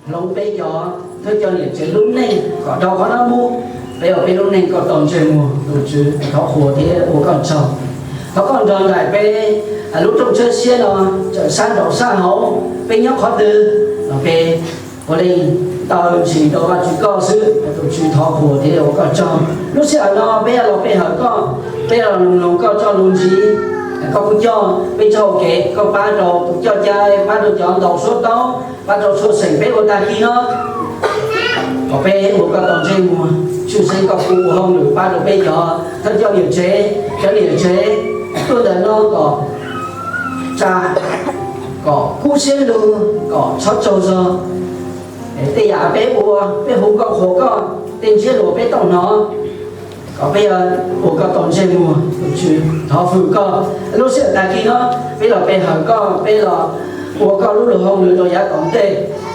Hloov peb cov thawj coj niam tsev lub neej kom dhau qhov no mus, peb ua peb lub neej koj tau ntsej muag tus Tswv, thov qhuas thiab ua koj tsaug. Thov koj nrog nraim peb lub rooj tshawb siab no, txawm sab nraud sab hauv, peb nyob qhov twg los peb ua li taw ntsis rau Vajtswv koj xwb, tus Tswv thov qhuas thiab ua koj tsaug. Lub sij hawm no peb los pe hawm koj, peb los mloog koj txoj lus ntsib. Koj kuj coj peb txoj hau kev, koj pab rau tus coj cai, pab rau cov ntaus suab taub, pab rau txhua xeem peb ua tag kis no, kom peb ua koj tau ntsej muag. Tshwj xeeb koj kuj ua hauj lwm pab rau peb cov thawj coj niam tsev, cov niam tsev tuaj ntawm no kom tsa, kom kub siab lug, kom txhob tsaug zog. Tej yam peb ua, peb hu koj qhuas koj, tej ntsiab lus peb tau hnov, kom peb ua koj tau ntsej muag. Tus Tswv thov hwm koj. Lub sij hawm tag kis no peb los pe hawm koj, peb los ua koj lub luag hauj lwm rau yav tom ntej,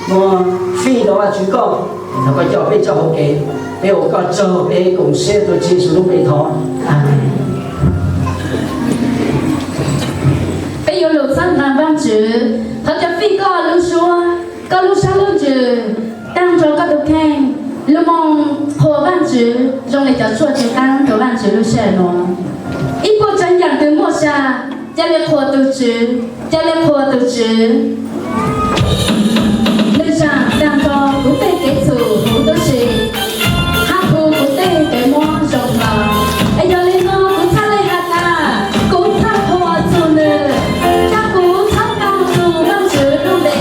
muaj fij rau Vajtswv koj, thov koj coj peb txoj hau kev. Peb ua koj tsaug, peb koom siab tuav Tswv Yexus lub npe thov, Amees. Peb yuav lus txhawb nqa Vajtswv, thov cov fij koj lub suab, koj lub sab lub ntsws, taag nrho koj tus kheej, lug moo qhuas Vajtswv zoo li cov tshuaj tsis qaab rua Vajtswv lub sij hawm nuav. Ib puag tsav yaam kws muaj sa, ca le qhuas tus Tswv, ca le qhuas tus Tswv. Nwg zaam taag nrho kuv tej kev txhum huv tub si, hab hu kuv tej kev mob zoo hlo. Es yog li no kuv txhaj le has tas, kuv txhaj qhuas txug nwg, ca kuv txhawb nqa txug Vaajtswv lub npe.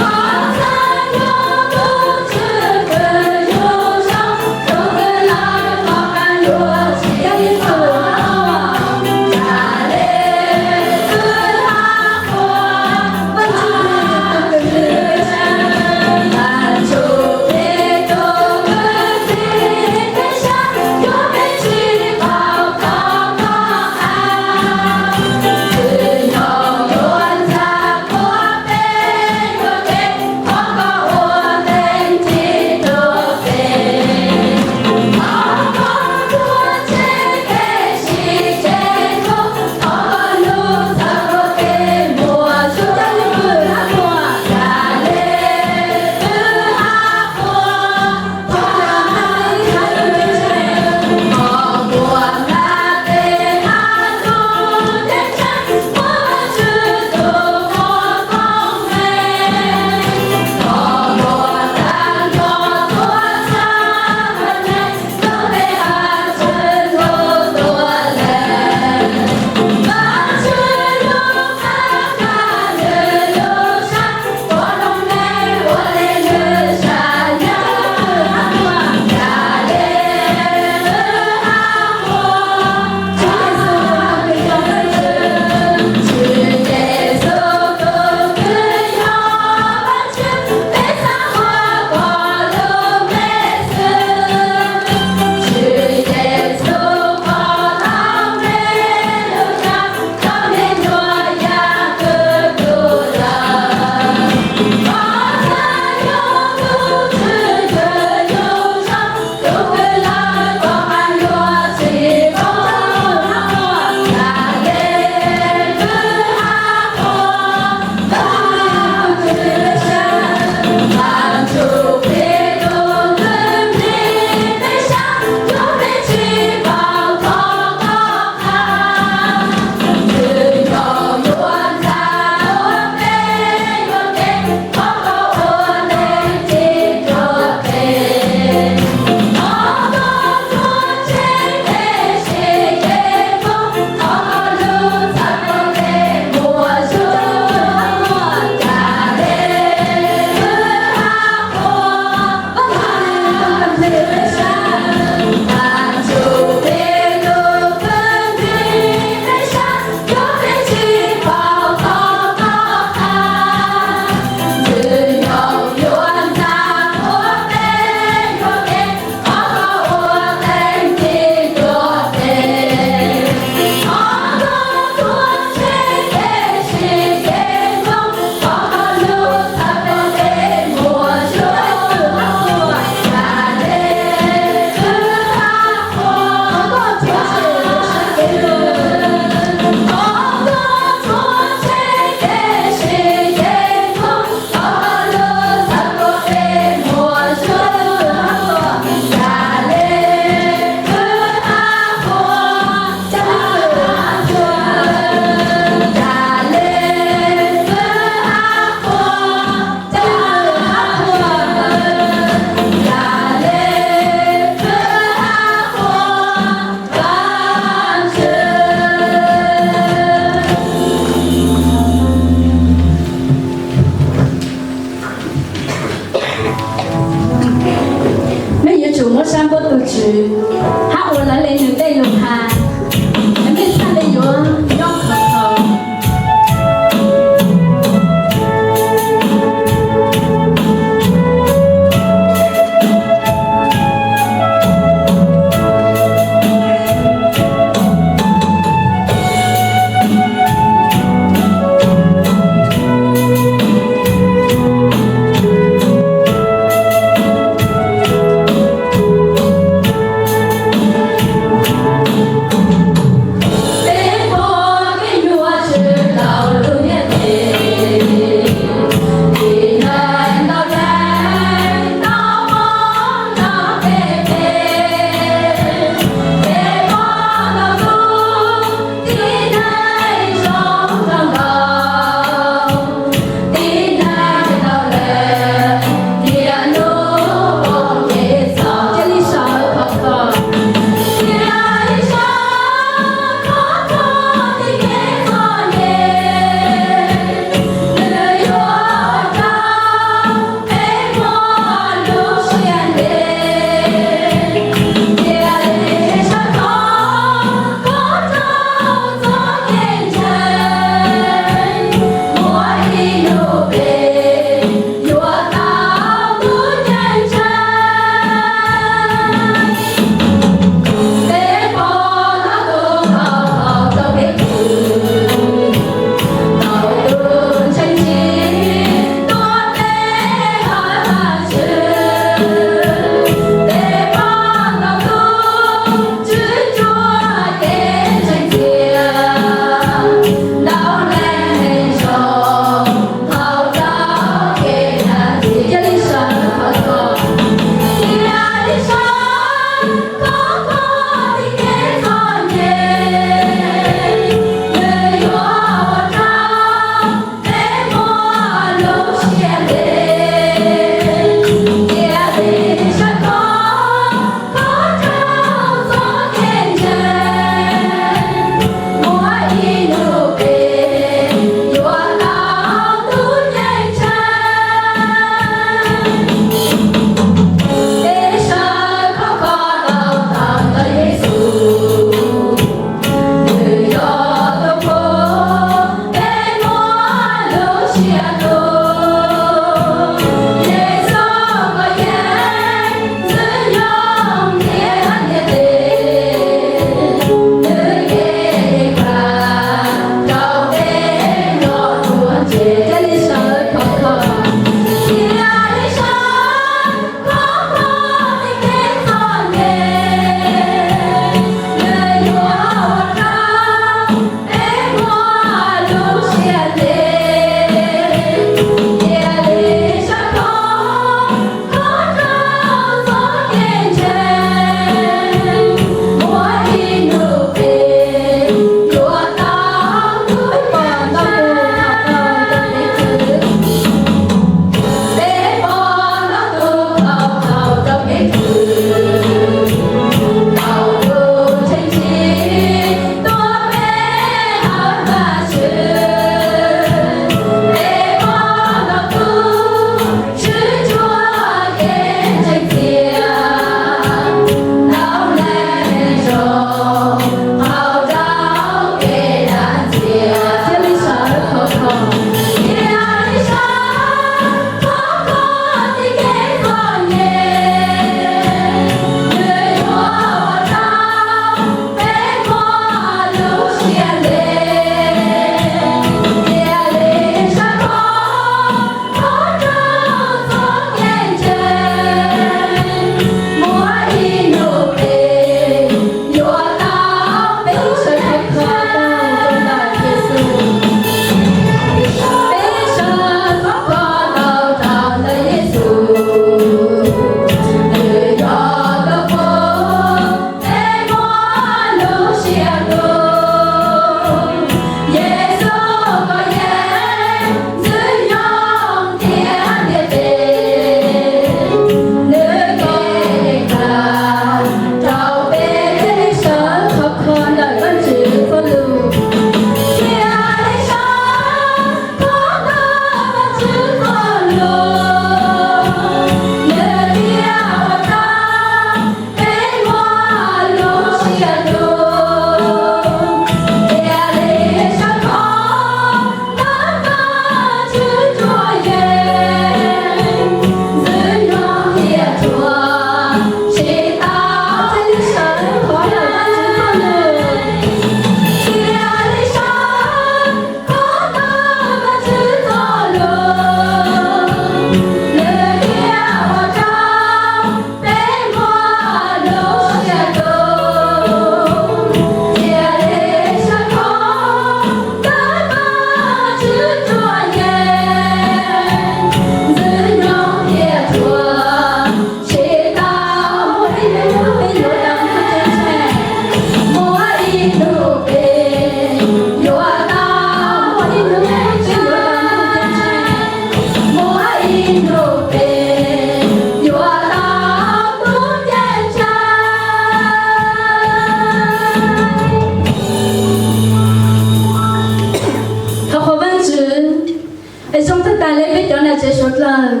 Suav dlawg,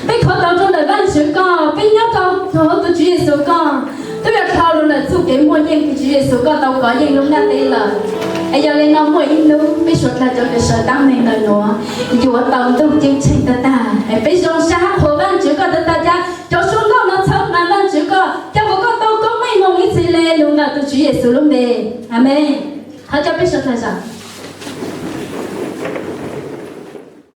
peb thov tau rau ntawm Vajtswv koj, peb nyob tau hauv tus Tswv Yexus koj, twb yog dhau los lawm txuj kev muaj yeej, tus Tswv Yexus koj tau kov yeej lub ntiaj teb lawm. Es yog li no muaj ib hnub peb suav dlawg cov uas sawv tab meeg ntawm nuav yuav tau ntuj ceeb tsheej tag tag. Es peb zoo sab qhuas Vajtswv koj tag tag, cov suab nkauj no txhawb nqa Vajtswv koj, coj mus koj tau koob meej moo ib txhis le lug ntawm tus Tswv Yexus lub npe. Amees. Thov cov peb suav dlawg